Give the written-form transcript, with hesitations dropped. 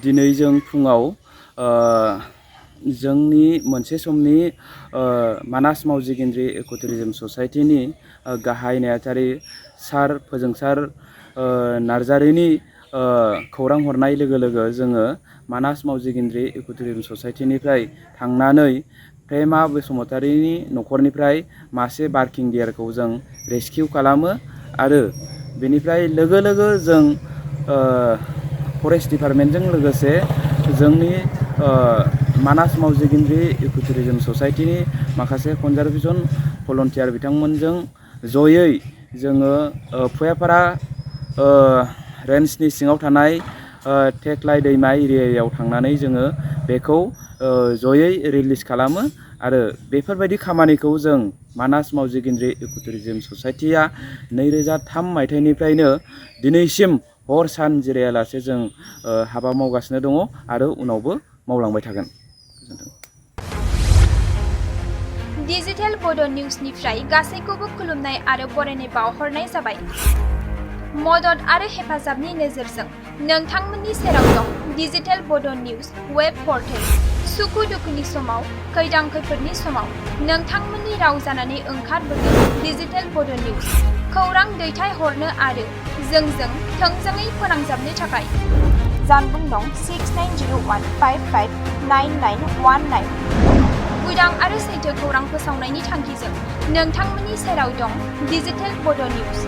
दिनै जों फुङाव जोंनि मोनसे समनि मानास मावजि गेन्द्रि इक'टुरिजम ससाइटिनि गाहाय नेहाथारि सार फोजोंसार नार्जारिनि खौरां हरनाय लोगो लोगो जोङो मानास मावजि गेन्द्रि इक'टुरिजम ससाइटिनिफ्राय थांनानै प्रेमा बसुमतारीनि न'खरनिफ्राय मासे बार्किं डियारखौ जों रेस्किउ खालामो आरो बेनिफ्राय लोगो लोगो जों फरेस्ट डिपार्टमेन्टजों लोगोसे जोंनि मानास मावजि गेन्द्रि इक'टुरिजम ससाइटिनि माखासे कनजारभेसन भलन्टियार बिथांमोनजों जयै जोङो फुयाफारा रेन्जनि सिङाव थानाय टेक्लाय दैमा एरियायाव थांनानै जोङो बेखौ जयै रिलिज खालामो आरो बेफोरबायदि खामानिखौ जों मानास मावजि गेन्द्रि इक'टुरिजम ससाइटिया 2003 मायथाइनिफ्रायनो दिनैसिम हर सान जिरायालासे जों हाबा मावगासिनो दङ आरो उनावबो मावलांबाय थागोन। डिजिटेल बड' निउजनिफ्राय गासैखौबो खुलुमनाय आरो बरायनाय बावहरनाय जाबाय। मदद आरो हेफाजाबनि नोजोरजों नोंथांमोननि सेराव दं डिजिटेल बड' निउज वेब पर्टेल। सुखु दुखुनि समाव, खैदां खैफोदनि समाव नोंथांमोननि राव जानानै ओंखारबोगोन डिजिटेल बड' निउज। खौरां दैथायहरनो आरो जोंजों थोंजोङै फोनांजाबनो थाखाय जानबुं दं 6901559919। उदां आरो सैथो खौरां फोसावनायनि थांखिजों नोंथांमोननि सेराव दं डिजिटेल बड' निउज।